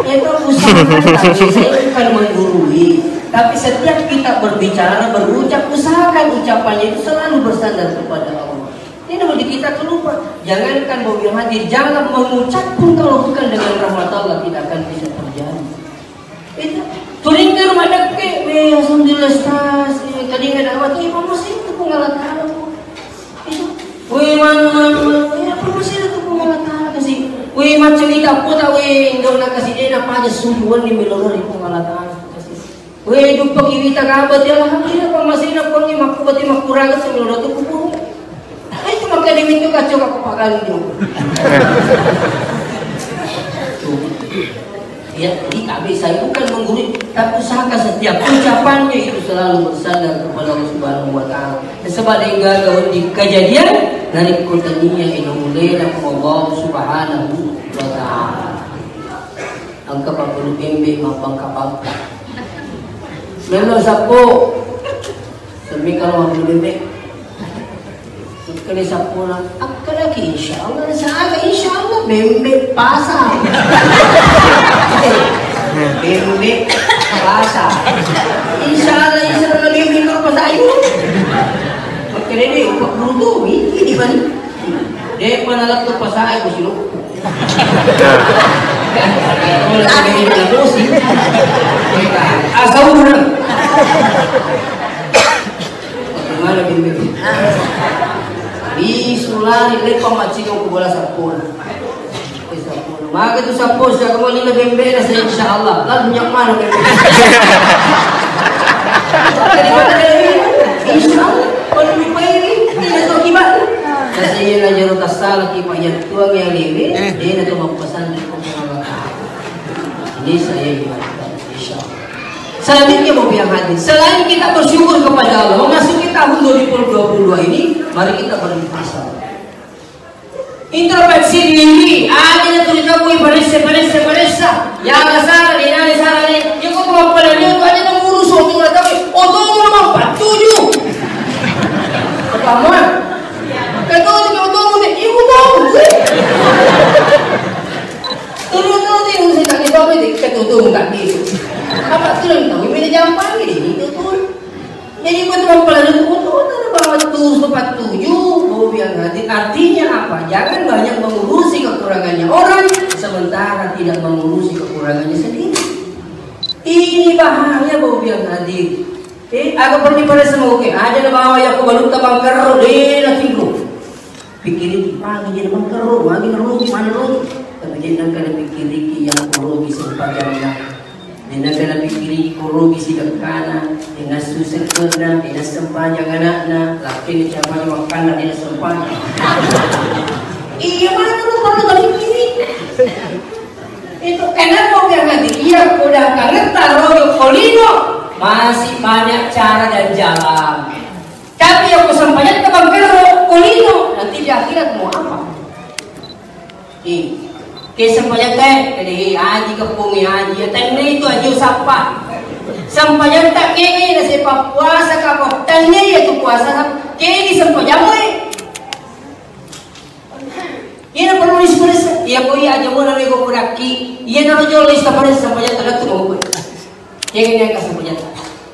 Itu usahakan, tapi saya bukan menggurui. Tapi setiap kita berbicara, berucap, usahakan ucapannya itu selalu bersandar kepada Allah. Ini mau kita kelupa. Jangankan mau yang hadir, jangan mengucap pun kalau bukan dengan rahmat Allah tidak akan bisa terjadi. Itu. Turingkar madekke, weh, alhamdulillah, Ustaz. Eh, tadi nggak dapat, eh, apa masih itu Puang Allah Ta'ala, Bu? Itu. Weh, manu, manu, manu, eh, apa masih itu Puang Allah Ta'ala kasih? Weh, macam itu apa tak, weh, nggak nak kasih dia, nak aja suruhan di meloro di Puang Allah Ta'ala kasih. Weh, dupa kiwita kabat, ya, alhamdulillah, apa masih nak Puang, makku bati, makku raga, semua tu kubur. Itu makanya itu kacau aku pakai itu. Ya, jadi tak bisa, bukan menggurui, tapi usahakan setiap ucapannya itu selalu bersandar kepada Allah Subhanahu wa Ta'ala. Sebab dia gagal di kejadian dari kota dunia ini mulai Allah Subhanahu wa Ta'ala. Engka pabbulu bembe mabbangka-bangka. Mello sappo. Semmi kalau mabbulu bembe. Kali sappona, akkalaki, insya Allah, saya, insya Allah, bembe pasar. Bembe pasar. Insya Allah, insya Allah, bembe kalau pasar itu. Oke, deh, deh, Pak Guru tuh, ini, ini, Bang. Dé' pa nalettu pasaé, Bos, lo. Asal mana? Bagaimana, Bim, Bim? Di sulari lepa macino ku bola sappona. Eh, sappona. Maka tu sappo, siapa mau lima bembe, saya, insya Allah. Lalu nyak mana bembe? Jadi, mana dia? Insya Allah. Kalau lupa ini, tidak tahu gimana. Kasi iya na jero tassala ki pajattuang ya lewe, eh, dena to mappasanri ko Puang Allah Ta'ala. Ini saya ibaratkan, insya Allah. Selanjutnya, mau yang hadir, selain kita bersyukur kepada Allah, memasuki tahun dua ribu dua puluh dua ini, mari kita berikhlas. Introspeksi diri, ada yang tulis kamu iparessa, paressa, paressa. Ya, salah, ini, ini salah, ini. Ya, kok mau pada dia, kok ada yang ngurus, waktu nggak tahu. Otomu nomor empat tujuh. Apa, Mon? Kata orang, "Kau tahu, Nek?" "Iya, aku tahu, Nek." Terus, terus, terus, saya tak tahu, Nek. Kata orang, "Tak tahu." Apa tu yang tahu? Ini jampan ini, itu tu. Jadi, betul pelajaran untuk orang bawa tuh, empat tujuh, mau biar nanti. Artinya apa? Jangan banyak mengurusi kekurangannya orang, sementara tidak mengurusi kekurangannya sendiri. Ini bahaya, mau biar hadir. Eh, aga perlu pada semua, oke. Ada na bawa ya, aku baru tabang karo, eh, na timbul. Pikkiriki, magi jadi mangkero, magi narugi, mana rugi. Tapi jadi nangka napikkiriki yang kurugi sempajanna. Jadi nangka napikkiriki kurugi sidekkana, dengan susekena, dengan sempajang anakna, laki ni siapa ni makanna, dengan sempajang. Iya, mana lu perlu tadi kiri? Itu kenapa biar nanti iya udah kangen taruh di kolino, masih banyak cara dan jalan. Tapi yang ku sampaikan ke bangkero, kulino, nanti di akhirat mau apa? Eh, ke sampaikan teh, kade, eh, haji ke pumi haji, ya, tenne itu haji usappa. Sampaikan tak kene, nasi puasa kapok, tenne ya tu puasa, kene sampaikan, eh. Iyana perlu list-list, iya ko iya aja mona mego kudakki, iyana ro jolo list pada sempajang tadatu mau kue. Iya kan yang kasempajang.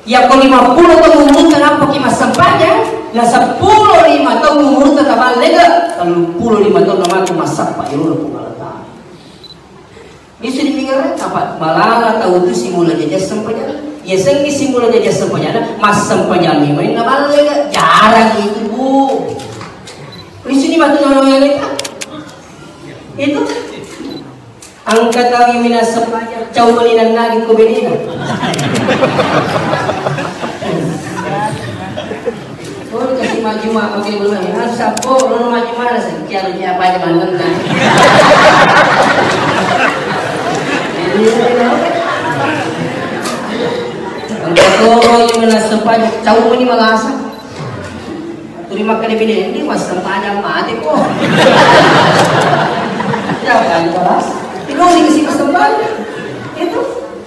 Iya ko lima puluh tahun umur kenapa ki massempajang? Na sepuluh lima tahun umur tetap lega, tellu puluh lima tahun nama tu massappa iro pun Allah Ta'ala. Bisa dipikiran apa? Balala tau tu simula jaja sempajang. Iya sengi simula jaja sempajang, massempajang memang na balle ga? Jarang itu, Bu. Di sini matu nolong yang itu. Itu. Angkat lagi mina sempajang, cau malinan lagi ko benena. Oh, kasih maju mak pakai bola ya. Harus sapo, lo maju mana sih? Kian dia apa aja mantan kan? Angkat loro ini mana sempajang, cau ini malasa. Tuli makkeda bine, "Ini mas sempajang mati kok." Ya kan, kelas. Itu dikasih mas sempajang. Itu.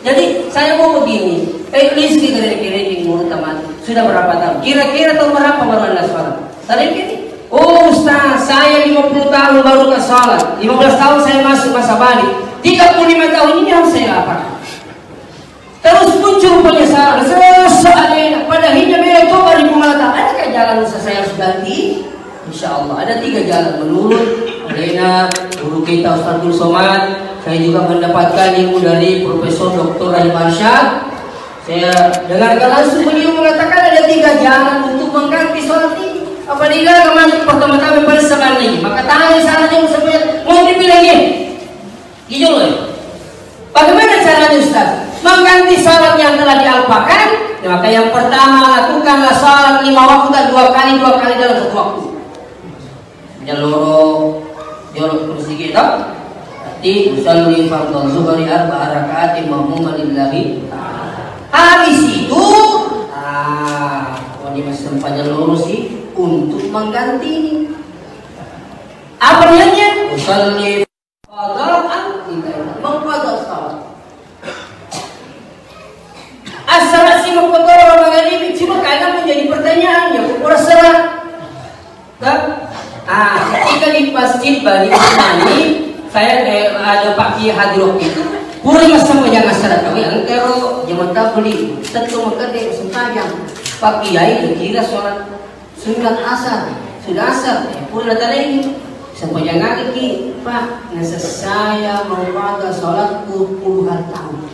Jadi, saya mau begini. Eh, ini sedikit dari kira di mulut teman. Sudah berapa tahun? Kira-kira tahun berapa baru Anda sholat? Tadi gini, "Oh, Ustaz, saya lima puluh tahun baru ke sholat. Lima belas tahun saya masuk masa balik. Tiga puluh lima tahun ini harus saya apa?" Terus muncul penyesalan, seseorang pada akhirnya bela tobat di Pulau Ta'ala. Adakah jalan yang saya harus ganti? Insya Allah, ada tiga jalan menurut Alena, guru kita Ustaz Abdul Somad. Saya juga mendapatkan ilmu dari Profesor Doktor Rahim Arsyad. Saya dengarkan langsung beliau mengatakan ada tiga jalan untuk mengganti sholat ini. Apabila kemarin pertama-tama pada sebenarnya, maka tahu salah yang sebenarnya mau dibilang ini. Jujur, eh? Bagaimana caranya, Ustaz? Mengganti salat yang telah diapakan? Ya, maka yang pertama, lakukanlah salat lima waktu dan dua kali, dua kali dalam satu waktu. Jaloro, jolo persigi, toh? Berarti usalli fardhu zuhri arba'a raka'atin mahmuman lillahi ta'ala. Habis itu, ah, wani massempajang loro sih untuk mengganti ini. Apa niatnya? Usalli Qadaan, kita itu mengqada salat. Asal si mengqada maghrib, cuma kadang menjadi pertanyaan, ya, kok kurang salat? Kan? Ah, ketika di masjid Bani Usmani, saya, eh, ada Pak Kiai hadir waktu itu, pura massempajang asar, kami angkero, jamaah tabligh, tentu mengkede sempajang. Pak Kiai kira sholat Sunat asar, sunat asar, eh, pura natanai. Sempajangngaki, Pak, nasessaya maumaga salatku puluhan tahun.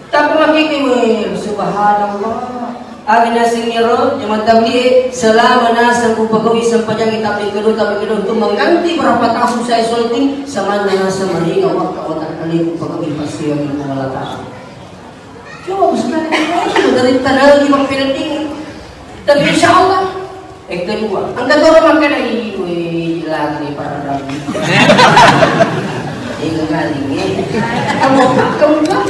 Tapi makiki, weh, subhanallah. Aga naseng iyaro jamaah tabligh, selama naseng upagawi sempajang tabligh kedua, tabligh kedua untuk mengganti berapa tahun saya sholat ini, sama naseng meringat waktu otak kali upagawi pasti yang Allah Ta'ala. Coba sekali dari tanah di pangkalan dingin. Tapi insya Allah, yang kedua, angkat orang makan lagi, weh, jelas nih para rabi. Ini kali ini, kamu kamu kan?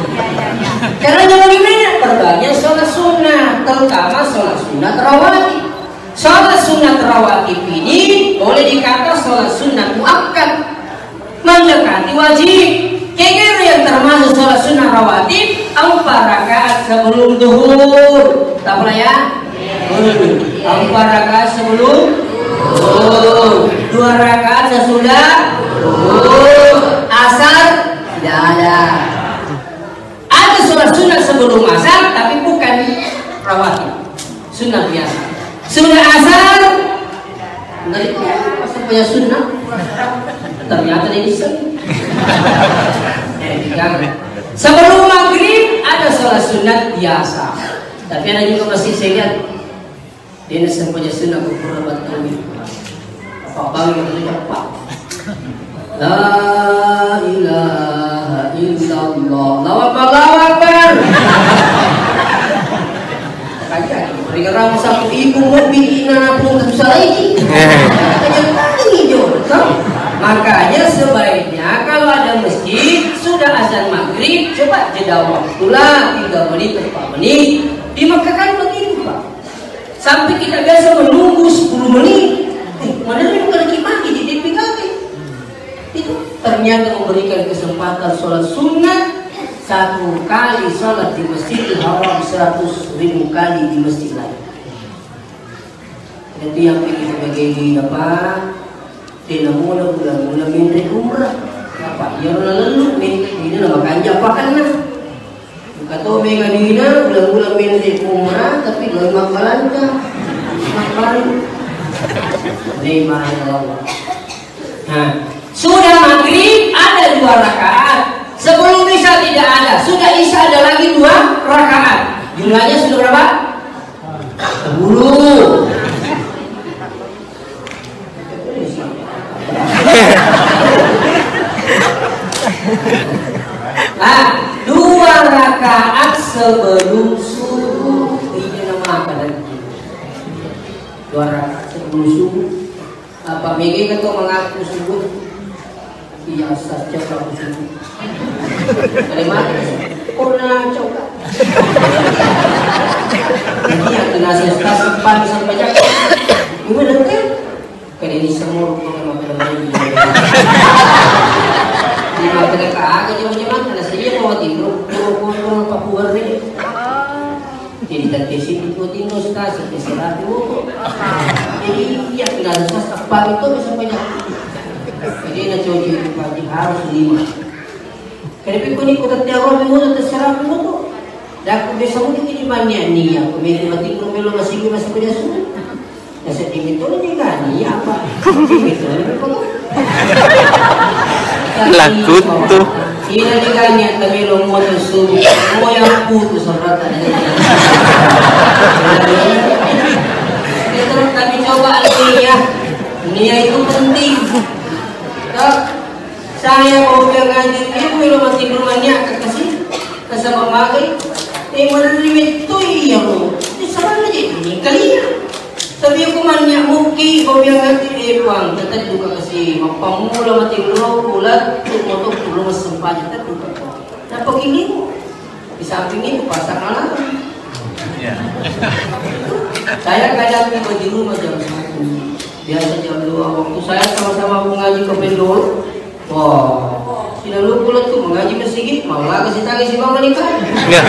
Karena jangan gimana, perbanyak sholat sunnah, terutama sholat sunnah rawatib. Sholat sunnah rawatib ini boleh dikata sholat sunnah muakkad. Mendekati wajib. Kegero yang termasuk sholat sunnah rawatib, empat rakaat sebelum duhur. Tak pernah ya? Empat rakaat sebelum duhur. Dua rakaat sesudah duhur. Asar tidak ada. Ada sholat sunnah sebelum asar, tapi bukan rawatib. Sunnah biasa. Sudah asar, dari itu pas punya sunnah, ternyata dia bisa. Eh, jangan. Sebelum maghrib ada sholat sunat biasa. Tapi ada juga masih saya lihat dia nasempajang sunnah ku pura battang. Apa bang itu cepat. La ilaha illallah. Allahu Akbar, Allahu Akbar. Kajian, mereka ramu satu ibu mau bikin anak pun susah lagi. Kajian paling hijau, tau? Makanya sebaiknya kalau ada masjid sudah azan maghrib, coba jeda waktu lah tiga menit, empat menit. Di Mekah kan begitu, Pak. Sampai kita biasa menunggu sepuluh menit. Eh, mana ni bukan lagi pagi di D P K T. Itu ternyata memberikan kesempatan sholat sunnah satu kali sholat di Masjidil Haram seratus ribu kali di masjid lain. Jadi yang ini sebagai apa? Tena mula mula mula menre umrah. Apa? Iya, nalelu menre ini nama kanja apa kan? Engka to mega dina, bulan-bulan menre umrah, tapi doi mabbalanja. Mabbalu. Lima Allah. Nah, sudah maghrib ada dua rakaat. Sebelum isya tidak ada. Sudah isya ada lagi dua rakaat. Jumlahnya sudah berapa? Sepuluh. Ah, dua rakaat sebelum subuh. Ini nama apa lagi? Dua rakaat sebelum subuh. Apa mega itu mengaku subuh? Iya, saja aku subuh. Ada mati. Pernah coba. Jadi aku nasi tas sempat sampai jago. Gimana kan? Kali ini semua rumah sama kena. Di mata kagak jam-jam, karena saya mau tidur, mau, mau, mau, apa, keluar deh. Jadi tante sini tuo tinro sta, seppe serapi woko. Jadi iya, tidak ada sas apa itu bisa banyak. Jadi na coci itu pagi harus lima. Kena pikku ni kota tiaro ni woko terserah woko. Daku biasa mungkin ini banyak ni aku mesti mati pun belum masih masih punya sudah. Nasedding metoni gani apa? Metoni apa? Lakuttu. Ina digani atta melo muatu subuh. Moya putu sarata. Ya, terus kami coba nia. Nia itu penting. Toh, saya mau ngaji, ibu melo mati rumahnya kasih. Kasaba magai, eh, manenni metto iya, bro. Itu salah aja ini kali ya. Tapi aku manya muki, kau bilang nanti, eh, Bang, tetap juga kasih mappamula mati bro, bulat, tuh motor perlu sempajang, tetap juga. Nah, begini, di samping itu pasang alarm. Ya. Saya kadang tiba di rumah jam satu. Biasa jam dua. Waktu saya sama-sama mengaji ke Pendol, wah, sinaluku lettu mengaji masigi, mallaga sitangi si Bang Manika. Ya.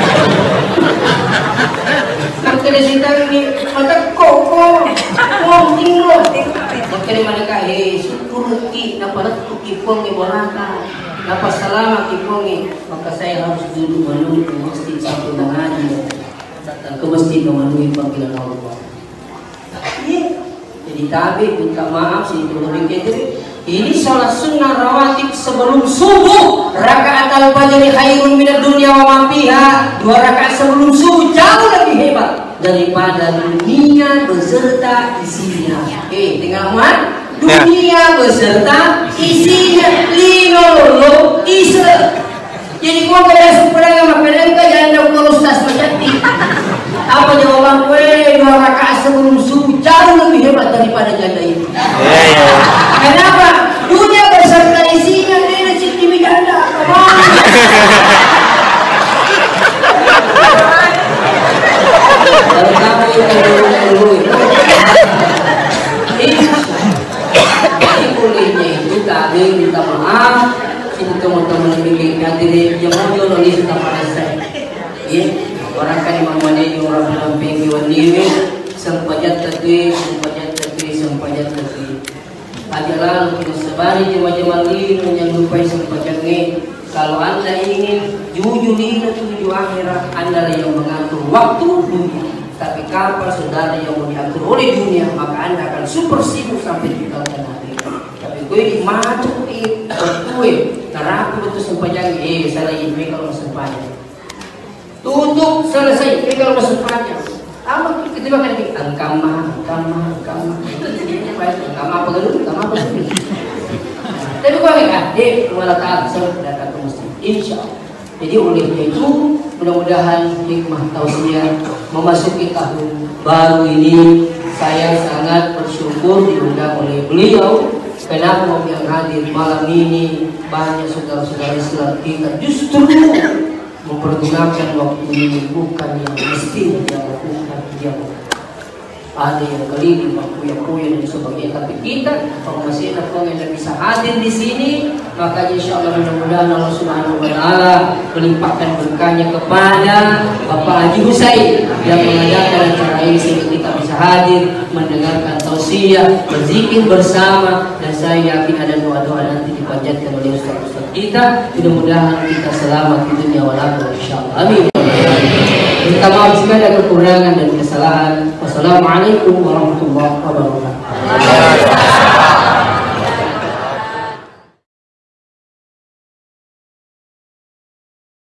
Makkeda sitangi, "Matekko ko, wong tinro." Makkeda Manika, "Eh, syukuruki, napalettuki Puangnge bonata, napasalamaki Puangnge." Maka saya harus duduk menunggu masjid sampai mengaji. Datang ke masjid memenuhi panggilan Allah. Iya. Jadi tabe, minta maaf, sih, itu lebih kecil. Ini sholat sunnah rawatib sebelum subuh, rakaat al-fajri khairun minad dunya wa ma fiha. Dua rakaat sebelum subuh jauh lebih hebat daripada dunia beserta isinya. Eh, dengar, Mat? Ya. Dunia beserta isinya. Lino lolo ise. Jadi, gua gak ada sempurna, makanya enggak janda gua ustaz menjadi. Apa jawaban gue? Dua rakaat sebelum subuh jauh lebih hebat daripada janda itu. Iya, iya. Kenapa? Dunia beserta isinya, dia ada citi janda. Apa? Kalau kamu itu dulu, dulu. Jadi, jadi bolehnya itu tadi minta maaf. Sini teman-teman yang bikin hadirin, jangan jolo di sudah pada saya. Iya, orang kan imang mane orang bilang pengen waniwe, sempajang tadi, sempajang tadi, sempajang tadi. Aja lalu kita sebari jema-jema lino yang lupai sempajangnge. Kalau anda ingin jujur lino tuju akhirat, anda yang mengatur waktu dunia. Tapi kapal saudara yang mau diatur oleh dunia, maka anda akan super sibuk sampai di tahun akhirat. Tapi gue di matu di betul, terapi betul sempajang, eh, salah ini kalau sempajang. Tutup, selesai, ini kalau masuk panjang. Apa kita makan ini? Angkama, angkama, angkama. Baik, angkama apa dulu? Angkama apa dulu? Tapi kau ni kan, eh, wala ta'at, so, datang ke masjid. Insya Allah. Jadi olehnya itu, mudah-mudahan hikmah tausiah memasuki tahun baru ini, saya sangat bersyukur diundang oleh beliau. Kenapa yang hadir malam ini banyak saudara-saudara Islam kita justru mempergunakan waktu ini bukan yang mesti dia lakukan, dia lakukan. Ada yang keliling, berkuya-kuya dan sebagainya, tapi kita, kalau masih ada yang bisa hadir di sini, makanya insya Allah, mudah-mudahan Allah Subhanahu wa Ta'ala melimpahkan berkahnya kepada Bapak Haji Husain yang mengadakan acara ini, sehingga kita bisa hadir, mendengarkan tausiah, berzikir bersama, dan saya yakin ada doa-doa nanti dipanjatkan oleh Ustaz kita, mudah-mudahan kita selamat di dunia wal akhirah, insyaallah. Amin. Minta maaf jika ada kekurangan dan kesalahan. Wassalamualaikum warahmatullahi wabarakatuh.